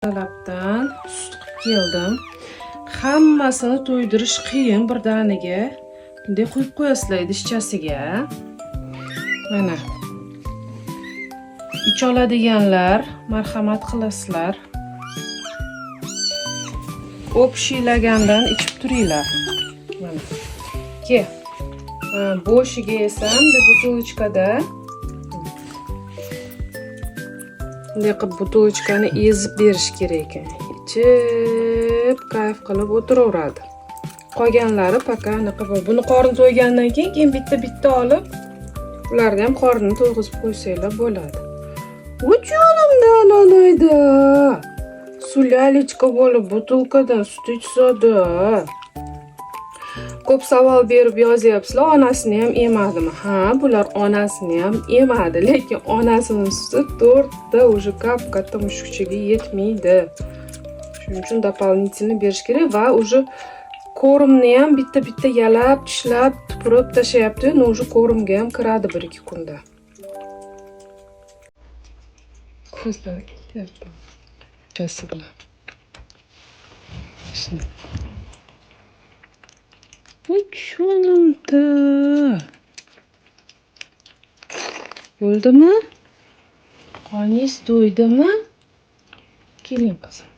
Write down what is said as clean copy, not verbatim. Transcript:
Ertalabdan sut qilib keldim. Hammasini to'ydirish qiyin birdaniga. Bunday quyib qo'yasizlar idishchasiga. Mana. Icha oladiganlar marhamat qilasizlar. Общий lagandan ichib turinglar. Mana. Ke. Bo'shiga esa bunday бутылочка da bunday qilib бутылочка ni ezib berish kerak ekan. Ichib, kayf qilib o'tiraveradi. Qolganlari пока anaqa bo'ladi. Buni qorni to'ygandan keyin bitta-bitta olib, ularni ham qornini to'yg'izib qo'ysanglar bo'ladi. Jonim nanayda. Сулялечка bo'lib бутылка dan sut ichsada. Ko'p savol berib yozyapsizlar, onasini ham emadimi? Ha, bular onasini ham emadi, lekin onasini suti to'rtta уже kap-katta mushukchaga yetmaydi. Shuning uchun дополнительно berish kerak va уже корм ni ham bitta-bitta yalab, tishlab, tupurib tashlayapti. Но уже корм ga ham kiradi 1-2 kunda. Ko'zlari ketyapti. Chasi bilan. Shuni. Jonim-da. Bo'ldimi? Qoningiz to'ydimi? Keling, qizim.